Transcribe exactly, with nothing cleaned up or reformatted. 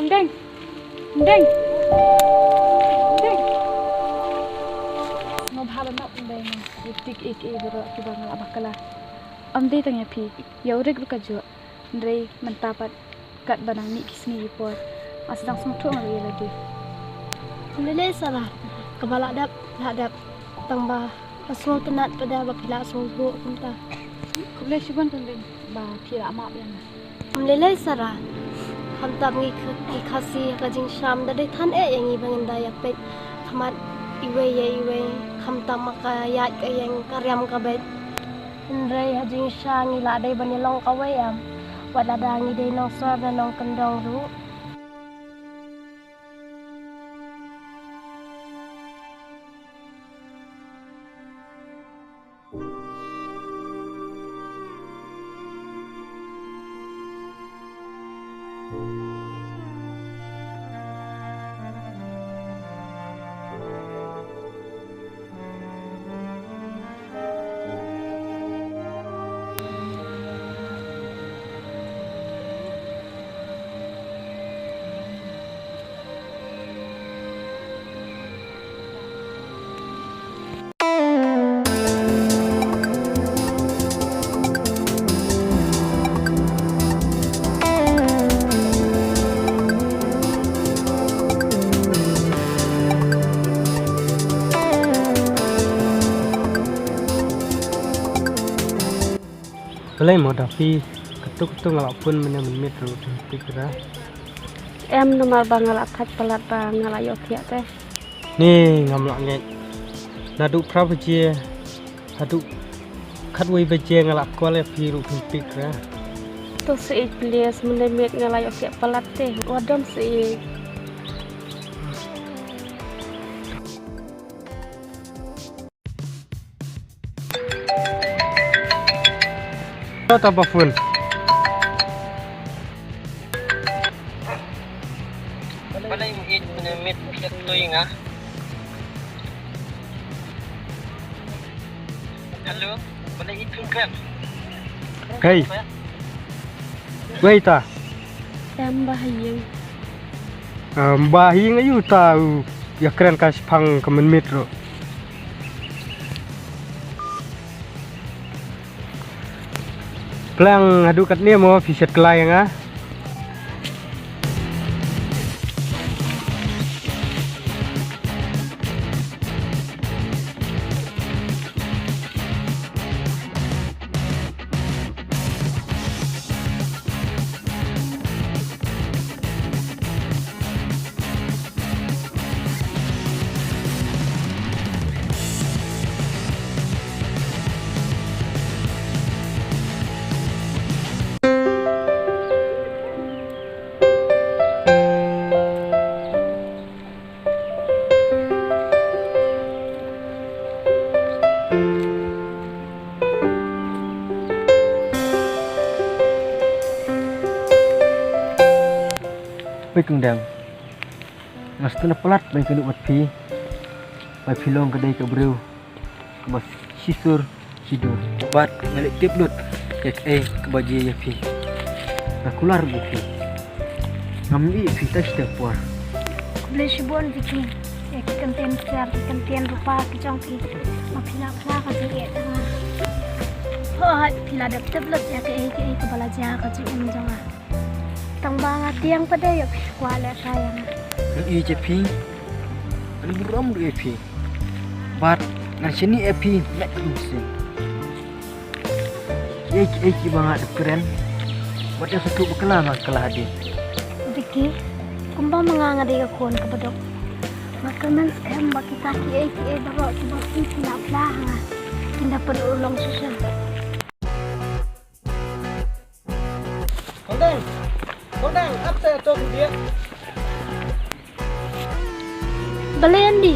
Deng. Deng. Deng. Ngo bha ban map dei nga. Ïa ki ei ki ei baroh kiba nga la bakla. Ym dei tang ïa phi. Ïa u Rik ruh ka juh. Hynrei mynta pat katba nang mih ki sngi ki por, nga sdang sngewthuh nga ruh ïa lade. Lei lei Sara, kaba lah dep lah dep, tang ba nga sngewtynnat pat da ba phi la sngewthuh kumta. Khublei shibun Tunding ba phi la map ïa nga. Lei lei Sara, khamtam ngi Kh- ngi Khasi ha ka jingsham da dei than eh ïa ngi ba ngin da ïa peit khmat iwei ïa iwei, khamtam ha ka ïaid ka ïeng ka riam ka beit. Hynrei ha jingshisha ngi la dei ban ïalong kawei em, wat lada ngi dei nongsor ne nongkyndong ruh. Balei mo da phi, katto katto nga la phone mynne mynmiet ruh phim pick ra. Em, namar ba nga la thait palat ba nga la ïohthiah te. Ne ngam lah ngeit. Naduh phra baje haduh khatwei baje nga la call ïa phi ruh phim pick ra. To seiei please, mynne miet nga la ïohthiah palat te. Wat dom seiei. Kata ba phone. Balei u ïeit mynne miet u ïeit to ïa nga? Hello, balei ïeit phim kren? Hei. Wei ta. Em, ba ha ïing. Em, ba ha ïing aïu ta u ïakren ka shipang ka mynmiet ruh. Plang haduh katne mo phi shet klai ïa nga. Wei Kong Dang, nga sngewtynnat palat ba nga ïakynduh bad phi, ba phi long ka dei ka briew kaba shisur shidur. Bad nga leh tip lut ïa kaei kaba jia ïa phi. Nga kular ïa phi. Ngam ïohi ïa phi tang shiteng por. Khublei shibun Vicky ïa ki kyntien ksiar, ki kyntien rupa ki jong phi. Ma phi la phla ka jingïeit jong nga. Hooid phi la dep tip lut ïa kaei kaei kaba la jia ka jingim jong nga. Tang ba nga tieng pat de ïa phi kwah lehkai ïa nga. Nga ïeit ïa phi. Ngan burom ruh ïa phi. Bad ngan shaniah ïa phi met ka mynsiem. Kiei kiei kiba nga dep kren, wat ïa sngewthuh bakla ma bakla hadien. Vicky, kumba ma nga nga dei ka khun kaba duk, nga kyrmen skhem ba kita kiei kiei baroh kiba phi phi la phla ha nga kin da pynurlong shisha. Kong Dang! Kong Dang, ap te to khyndiat. Balei Andy,